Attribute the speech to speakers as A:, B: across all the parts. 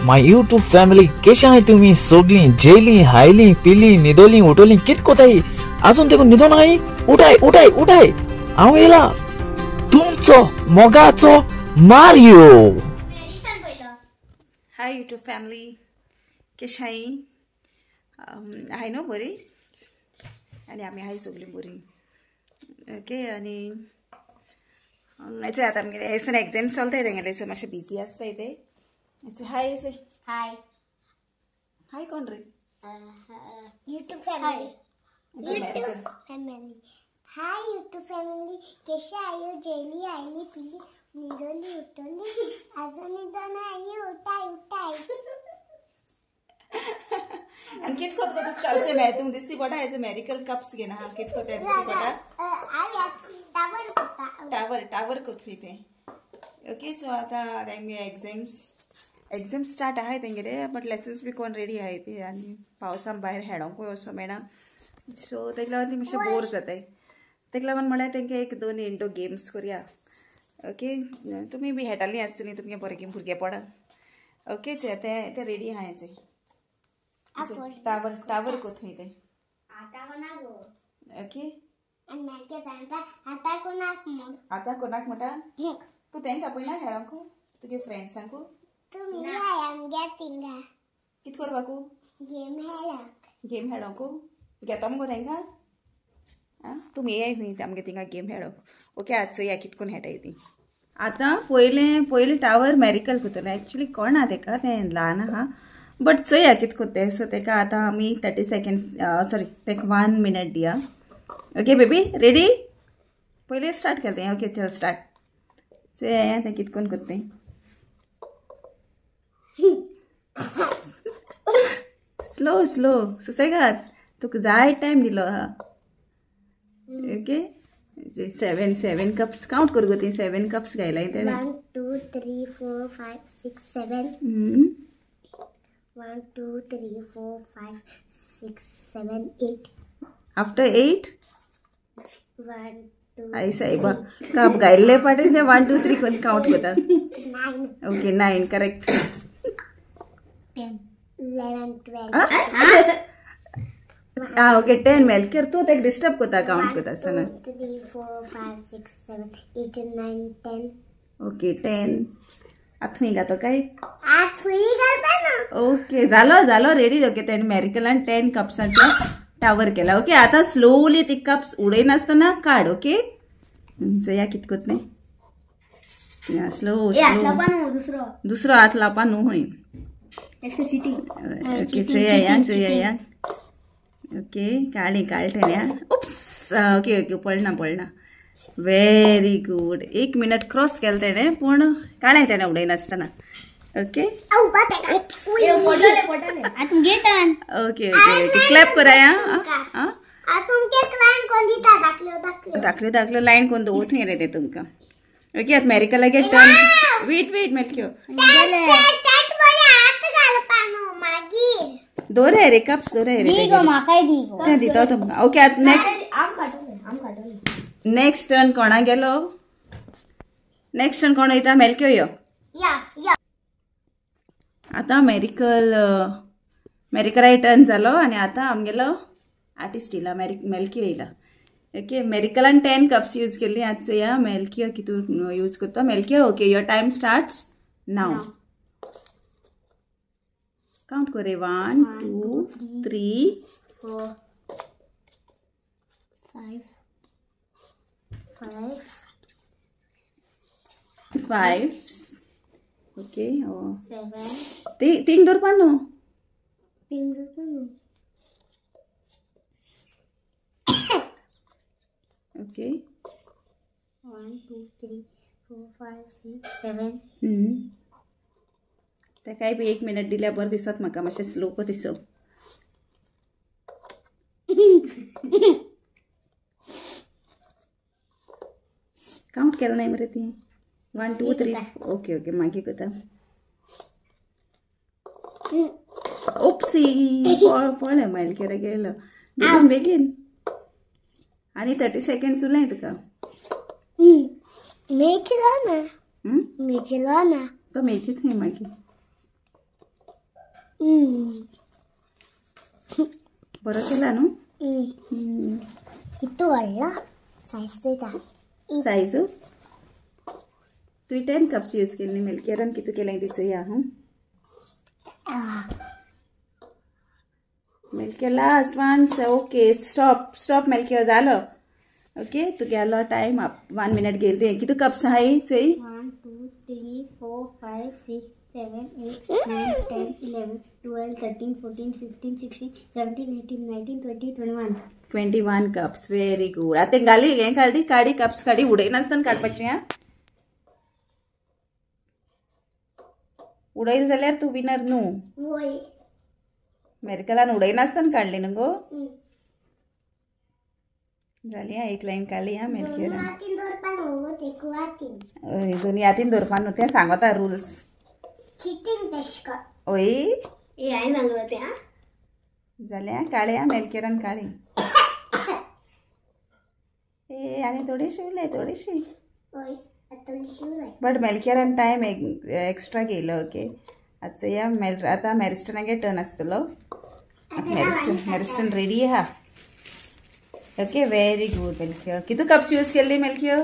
A: My YouTube family केशे आहाय तुमी सगळीं जेली हायली पिली न्हिदोली उठोली कित कोताय आजून तेका न्हिदोन आहाय उठाय उठाय उठाय हांव येयला तुमचो मोगाचो मारियो।
B: हाय यूट्यूब फॅमिली केशे आहाय हाय न्हू बरी आनी आमी हाय सगळीं बरी। ओके आनी आतां आमगेले हेसन एग्जाम चलताय तेंगेले सो मातशें बिजी आसताय ते। हाय से
C: हाय
B: हाय कोण रे
C: YouTube family. YouTube family hi YouTube family केशे आयो जेली आयली पिली निदोली उठोली अजून निदोन आई उठाय उठाय।
B: आनी कित कोत गो तुका कालचे मेळ तुमकां दिसती पडा हेजे मेरिकल कप्स घेना हा कित कोत दिसती पडा
C: टावर कोता
B: टावर टावर कोथरी ते। ओके सो आतां तेंगे एग्जाम्स एग्जाम स्टार्ट आहाय तेंगेले बट लेसन्स बी कोण रेडी आहाय ते आनी पावसान भायर हेडोंकूय वचों मेळना सो तेका लागून ती मातशें बोर जाताय तेका लागून म्हळ्यार तेंगे एक दोन इंडोर गेम्स करया। ओके तुमी बी हेटालीं आसतलीं तुमगे भुरगेपणान। ओके ते ते रेडी आहाय ते टावर टावर कोथरी ते। ओके आतां कोणाक म्हणटा तूं तेंका आपयना हेडोंकू तुगे फ्रेंड्सांकू कित करपाकू गेम खेळोंकू घेता मुगो तेंकां आं तुमी येय खंय आमगे थिंगा गेम खेळोंक। ओके आतां चोया कित कोन्न खेळटाय ती। आतां पयलें पयलें टावर मॅरिकल कोतलें एक्चुली कोणा तेका तें ल्हान आहा बट चोया कित कोत्ता सो तेका आतां आमी 30 सेकेंड्स सॉरी तेका 1 मिनट दिया। ओके बेबी रेडी पयलें स्टार्ट केलें। ओके चल स्टार्ट चोया तें कित कोन्न कोत्ता। स्लो स्लो सुसेगाद तुका जाय टायम दिलो आहा। ओके 7 7 कप्स काउंट कर गो ती 7 कप्स घायलाय तेणें।
C: 1 2 3 4 5 6 7 1 2 3 4 5 6 7 8
B: आफ्टर 8
C: 1 2
B: आई साहेबा कप घायल्ले पाटे ते 1 2 3 कोण काउंट करता।
C: 9
B: ओके 9 करेक्ट
C: 10 11 12
B: ah okay 10 मेलकर तू तेक डिस्टर्ब कोता काउंट कोता आसतना।
C: 3 4 5 6 7 8 9 10
B: ओके 10 आतां खंय गातो काय
C: आतां घालपा ना।
B: ओके जालो जालो रेडी। ओके तेणें मॅरिकलान 10 कप्साचो टावर केला। ओके आतां स्लोली ती कप्स उडयनासतना काड। ओके चोया कित कोतलें स्लो स्लो दुसरो हात लावपा न्हू खंय। ओके चोया चोया। ओके काळी काळटें उप्स ओके ओके पडना पडना व्हेरी गुड। 1 मिनट क्रॉस केलें तेणें पूण काळें तेणें उडयनासतना। Okay okay okay clap कराया। दाखल्यो दाखल्यो लायन कोण दवरत रे ते तुमकां। ओके आतां मॅरिकलागे टर्न वेट वेट मेलक्यो दोरे रे कप्स दोरे रे ते दिता तुमकां। ओके आतां नेक्स्ट नेक्स्ट टर्न कोणा गेलो नेक्स्ट टर्न कोण वयता मेलक्यो यो। आतां मॅरिकल मॅरिकलाय टर्न जालो आनी आतां आमगेलो आर्टिस्ट येयला मेलक्यो येयला। ओके मॅरिकलान 10 कप्स यूज केल्ली आतां चोया मेलक्यो कितू यूज करता। मेलक्यो okay your time starts now. Count करे 1 2 3
C: 4 5 5
B: 5 ओके
C: 7
B: तीन दवरपा न्हू
C: 3 दवरपा न्हू।
B: ओके
C: 1 2 3 4 5 6 7
B: तेकाय बी 1 मिनट दिल्यार बरें दिसत म्हाका मातशें स्लो को दिसो। काउंट केलें नाय मरे ती 1 2 3 ओके ओके मागीर कोता। ओप्सी पळय मेलकेरा गेलो बेगीन बेगीन आनी 30 सेकेंड्स उरलाय तुका।
C: मेचलो ना मेचलो ना
B: तो मेचीत खंय मागीर। बरो केला न्हू.
C: कितू व्हडलो सायज दिता.
B: सायज तुवें 10 कप्स यूज केल्ली. मेलकेरान कितू केलें ती चोया. हां Melchior last one. Okay stop stop Melchior जालो. ओके तुगेलो टायम अप. 1 मिनट गेल. ते कितू कप्स आहाय चोय.
C: 1 2 3 4 5 6 7 8 9 10 11 12 13 14 15 16 17 18 19 20 21.
B: 21 cups. Very good. आतां घाली हें काडी काडी कप्स काडी उडयनासतना काडपाचें. आं उडयलें जाल्यार तूं विनर न्हू. मेरिकलान उडयनासतना काडली न्हू गो. जाली आं एक लायन काडली. आं मेलकेरान दोनी हातीन दवरपा न्हू तें सांगता रुल्स. ओय जालें आं काळें. आं मेलकेरान काळी. ए आनी थोडीशी उरले थोडीशी. बट मेलकेरान टायम एक्स्ट्रा घेयलो. ओके आतां चोया आतां मॅरिस्टनागे टर्न आसतलो. मॅरिस्टन मॅरिस्टन रेडी आहा. Okay very good Melchior. कितू कप्स यूज केल्ली Melchior?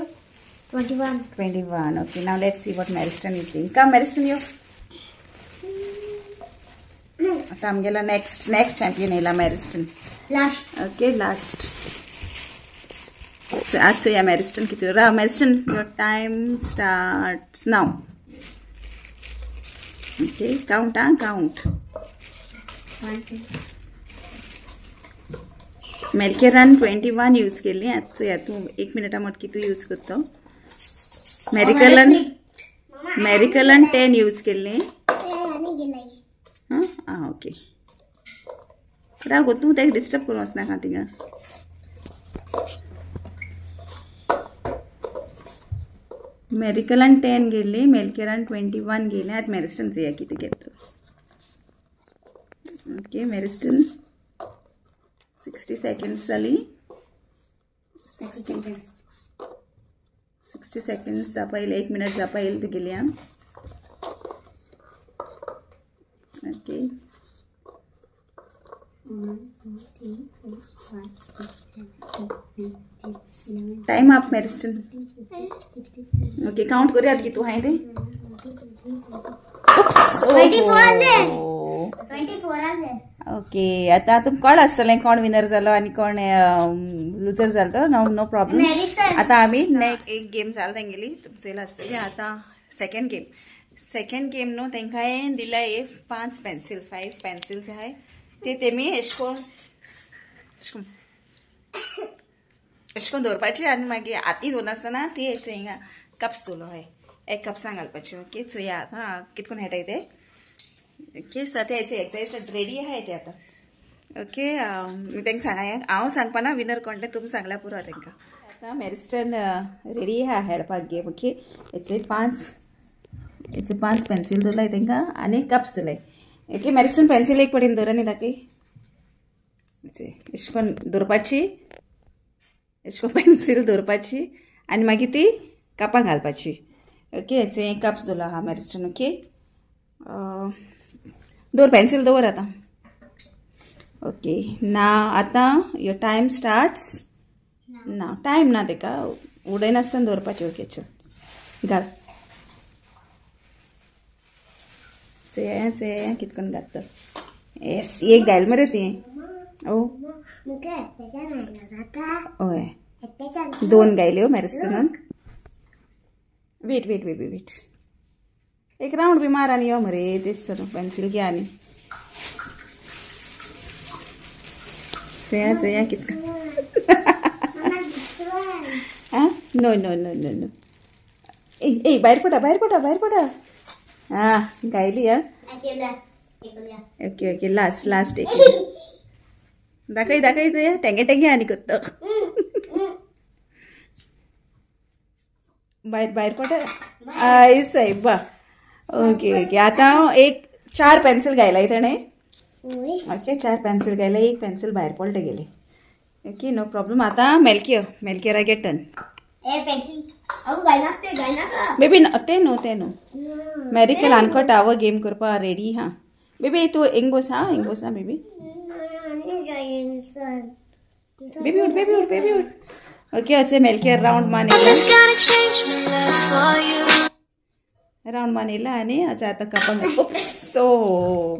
C: 21.
B: 21. Okay now let's see what Mariston is doing. Come Mariston yo. आतां आमगेलो नेक्स्ट नेक्स्ट चॅम्पियन येयला मॅरिस्टन.
C: लास्ट.
B: Okay last. आज चोया मॅरिस्टन कितू. राव Mariston your time starts now. Okay count. आं count. मेलकेरान 21 use केल्ली. आतां चोया तूं 1 मिनटा मोट कितू यूज करता. मेरिकलान मेरिकलान 10 यूज केल्ली. आं ओके राव गो तूं ताका डिस्टर्ब करूं वचनाका थिंगा. मेरिकलान 10 गेल्ली, मेलकेरान 21 गेले. आतां मॅरिस्टन चोया कितें घेता. ओके मॅरिस्टन 60 सेकंड्स जाली. 60 सेकंड्स जावपा येयले. 1 मिनट जावपा येयले तुगेली. आं okay time up Mariston. Okay count करूया की तूं हांवें ते.
C: 24.
B: ओके आतां तुमकां कळ आसतलें कोण विनर जालो आनी कोण लुजर जालो तो. No no problem. आतां आमी नेक्स्ट एक गेम जाल तेंगेली तुमचो आसतली. आतां सेकंड गेम. सेकंड गेम न्हू तेंकां हांवें दिला एक 5 पेन्सिल 5 पेन्सिल्स आहाय ते तेमी एशकोन एशकोन दवरपाचे आनी मागीर हाती दवरनासतना ती हिंगा कप्स दवरलो हय एक कप्सां घालपाचे. ओके चोया आतां कितकोन खेळटाय ते. ओके सो ते एक्सायटेड रेडी आहाय ते आतां. ओके मी तांकां सांगा हांव सांगपाना विनर कोण तें तुमी सांगल्यार पुरो तांकां. आतां मॅरिस्टन रेडी आहा खेळपाक गेम. ओके हेचे 5 पेन्सिल दवरलाय तांकां आनी कप्स दवरलाय. ओके मॅरिस्टन पेन्सिल एक पडीन दवर आनी दाखय. एशकोन दवरपाची एशकोन पेन्सिल दवरपाची आनी मागीर ती कपां घालपाची. ओके हेचे कप्स दवरलो आहा मॅरिस्टन. ओके दवर पेन्सिल दवर आतां. ओके ना आतां your time starts ना. टायम ना तेका उडयनासतना दवरपाची. ओके चल घाल चोया चोया कितकोन घालता. येस एक घायल मरे ती. ओ हय 2 गायल्यो मॅरिस्टनान. वेट वेट वेट वेट एक रावंड बी मार आनी यो मरे. तेच सर पेन्सिल घे आनी चोया चोया कितका. आं no no no no no ए ए भायर पडा भायर पडा भायर पडा. आं गायली. आं ओके ओके लास्ट लास्ट एक दाखय दाखय चोया टेंगे टेंगे आनी करता. भायर भायर पडा. I सायबा. ओके ओके आतां एक 4 पेन्सिल गायलाय तेणें. ओके 4 पेन्सिल गायले. 1 पेन्सिल भायर पडले गेले. Okay no problem. आतां मेलकियो मेलकेरागे टर्न. बेबी ते न्हू ते न्हू मॅरिकल आनकट आवो गेम करपा रेडी. हा बेबी तूं हिंग बोस आं, हिंग बोस आं बेबी. बेबी उठ, बेबी उठ, बेबी उठ. ओके अचे मेलकेर राउंड मान येयला, राउंड मान येयला आनी अचे आतां कपांक. सो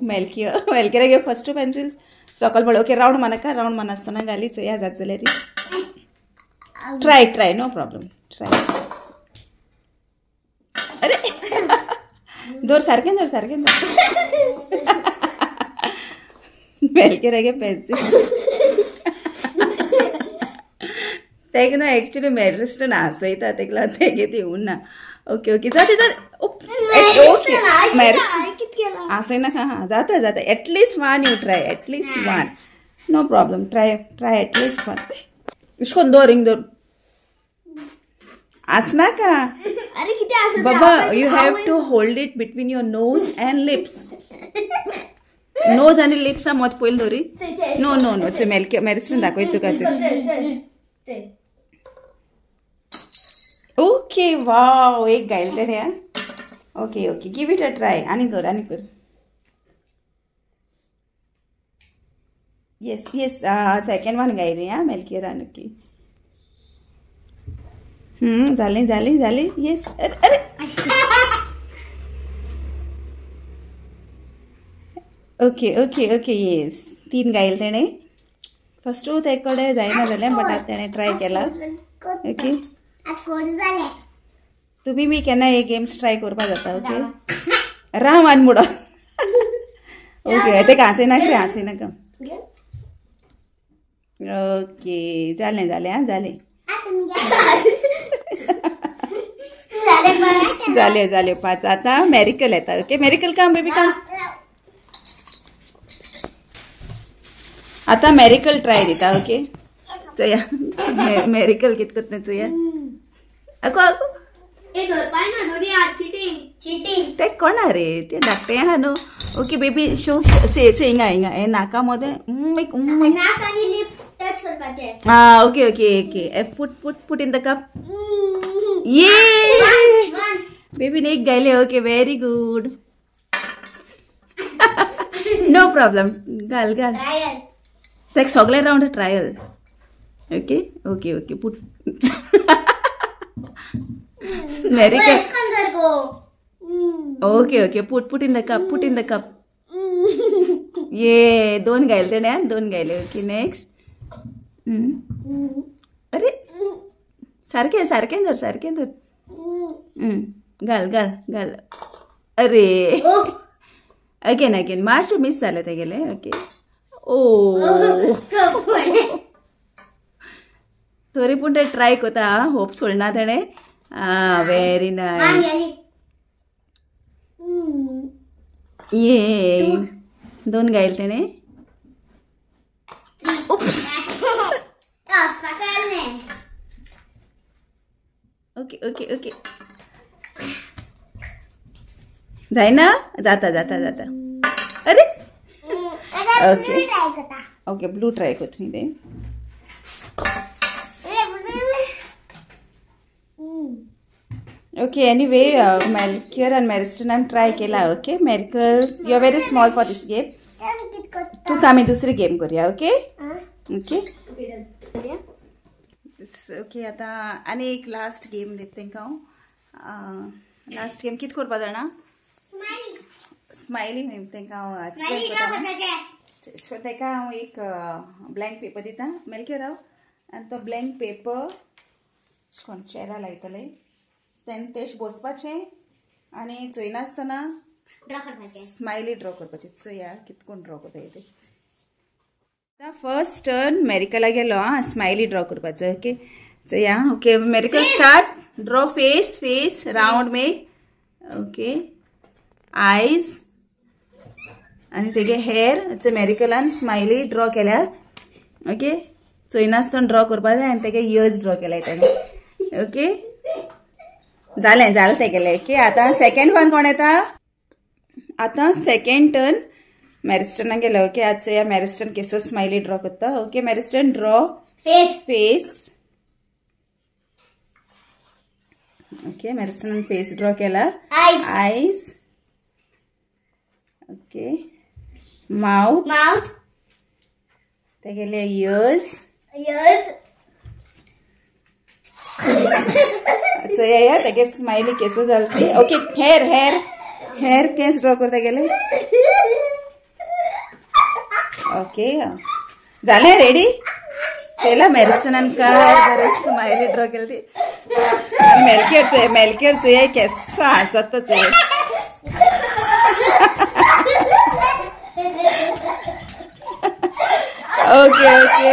B: मेलकियर मेलकेरा फर्स्ट पेन्सिल सकल पडलो. ओके राउंड मानाका, राउंड मान आसतना घाली चोया जात जाल्यार. Try try, no problem, try. अरे दोर सारकें धर, सारकें धर. मेलकेरा गे पेन्सिल तेका न्हू एक्चुली मेरिस्टन हांसयता तेका लागून तेगे ती उरना. ओके ओके जाता जाता. ओके मेरिस्टन हांसयनाका. हां जाता जाता. At least one you try, at least one, no problem. Try try at least one. इश्कोन दवर हिंग दवर, आसनाका बाबा. You have to hold it between your nose and lips. Nose आनी लिप्सा मत पयलीं दवरी. नो नो नो, मेरिस्टन दाखय तुका. ओके वाव, एक गायल तेणें. Okay okay, give it a try. आनी कर, आनी कर. येस येस, सेकंड वन गायली आं मेलकेरान. ओके जालें जालें जालें. येस. अरे अरे ओके ओके ओके येस, तीन गायल तेणें. फर्स्टू ते कडेन जायना जालें, बट आतां तेणें ट्राय केला. ओके तुमी बी केन्ना हे गेम्स ट्राय करपा जाता. ओके राव आनी मुडो. ओके तेका हांसयनाका रे, हांसयनाका. ओके जालें जालें आं, जालें जालें जालें 5. आतां मेरिकल येता. ओके मेरिकल काम बेबी काम. आतां मेरिकल ट्राय दिता. ओके चोया मेरिकल कित करता चोया. अगो अगो ते कोणा रे, ते धाकटें आहा न्हू. ओके बेबी शो से हिंगा हिंगा हे नाका मदें. Ah okay okay okay. Put put put in the cup. ये बेबी ने एक गायले. Okay very good, no problem. घाल घाल तेक सगळे round trial. Okay okay okay put. Miracle. Okay okay put put in the cup, put in the cup. ये दोन गायले तेणें, दोन गायले. Okay next. अरे सारकें सारकें धर, सारकें धर. घाल घाल घाल. अरे अगेन अगेन, मातशें मीस जालें तेगेलें. ओके ओ तरी पूण तें ट्राय करता, होप सोडना तेणें. आं व्हेरी नायस. ये दोन गायल तेणें. उप्स. ओके ओके ओके जायना, जाता जाता जाता. अरे ओके ओके ब्लू ट्राय करता तें. ओके एनीवे मेलक्यर आनी मेरिस्टनान ट्राय केला. Okay Miracle, you are very small for this game. तुका आमी दुसरी गेम करूया. ओके ओके ओके आतां आनी एक लास्ट गेम दिता तेंकां हांव. लास्ट गेम कितें करपा जाणा, स्मायली तेंकां हांव एक्सप्लेन करता. तेका हांव एक ब्लँक पेपर दिता मेलकेर हांव, आनी तो ब्लँक पेपर अशें कोन्न चेरा लायतलें, तेणें तेश बसपाचें आनी चोयनासतना स्मायली ड्रॉ करपाची. चोया कितें कोण ड्रॉ करता तें. आतां फर्स्ट टर्न मेरिकला गेलो आं, स्मायली ड्रॉ करपाचो. ओके चोया. Okay Miracle start. Draw face, face round make. Okay eyes आनी तेगे हेर. मेरिकलान स्मायली ड्रॉ केल्या. ओके चोयनासतना ड्रॉ करपा जाय आनी तेगे इयर्स ड्रॉ केल्याय तेणें. ओके जालें जालें तेगेलें. ओके आतां सेकेंड वन कोण येता. आतां सेकेंड टर्न मेरिस्टना गेलो. ओके आज चोया मेरिस्टन केसो स्मायली ड्रॉ करता. Okay Mariston draw face, face. Okay मेरिस्टनान face draw केला. आयज. ओके माउथ,
C: माउथ,
B: तेगेले इयर्स,
C: इयर्स.
B: चोया तेगे स्मायली केसो जाल ती. ओके हेर हेर हेर केस ड्रॉ करता गेले. ओके जालें रेडी. चोयला मेरिस्टनान काय बरें स्मायली ड्रॉ केली ती. आनी मेलकेर चोय, मेलकेर चोय केसो हांसत तो चोय. ओके ओके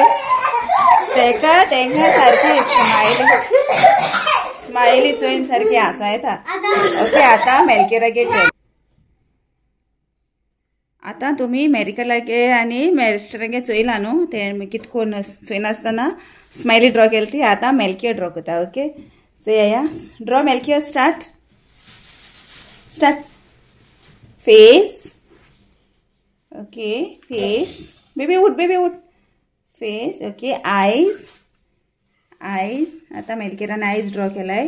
B: तेका तेंका सारकी स्मायली स्मायली चोयन सारकी हांसो येता. ओके आतां मेलकेरागेर. आतां तुमी मेरिकलागे आनी मेरिस्टरागे चोयला न्हू तें कित कोन्न चोयनासतना स्मायली ड्रॉ केली ती. आतां मेलकेर ड्रॉ करता. ओके चोया draw Melchior. Start start. Face. Okay face. Baby उठ, बेबी उठ. फेस. Okay eyes, eyes. आतां मेलकेरान आयज ड्रॉ केलाय.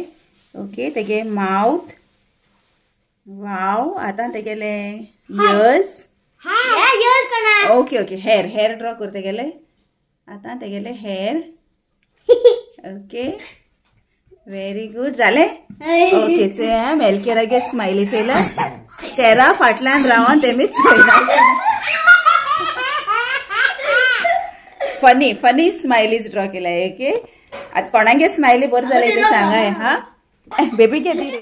B: ओके तेगे माउथ. वाव आतां तेगेले ears. Okay okay hair, hair draw कर तेगेले. आतां तेगेले हेर. ओके व्हेरी गुड जालें. ओके चोया मेलकेरागे स्मायली चोयला. चेहरा फाटल्यान रावन तेमी चोयला. फनी फनी स्मायलीज ड्रॉ केलाय. ओके आतां कोणागे स्मायली बरें जालें तें सांगाय. हा बेबी घेतली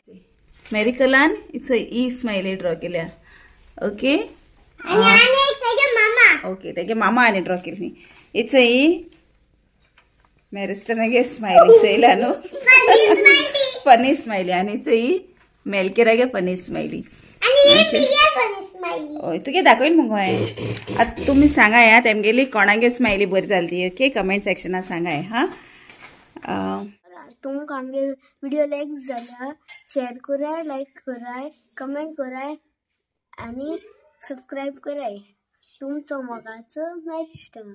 B: मेरिकलान it's E smiley draw केल्या. ओके ओके तेगे मामा आनी ड्रॉ केली. It's E मेरिस्टनागे स्मायली चोयला न्हू फनी स्मायली. आनी it's E मेलकेरागे फनी स्मायली. हय तुगे दाखयल मुगो हांवें. आतां तुमी सांगाय आं तेमगेली कोणागे स्मायली बरी जाली ती. ओके कमेंट सेक्शनान सांगाय. हा
C: तुमकां आमगे व्हिडिओ लायक जाल्यार शेअर कराय, लायक कराय, कमेंट कराय आनी सबस्क्रायब कराय. तुमचो मोगाचो मेरिस्टन.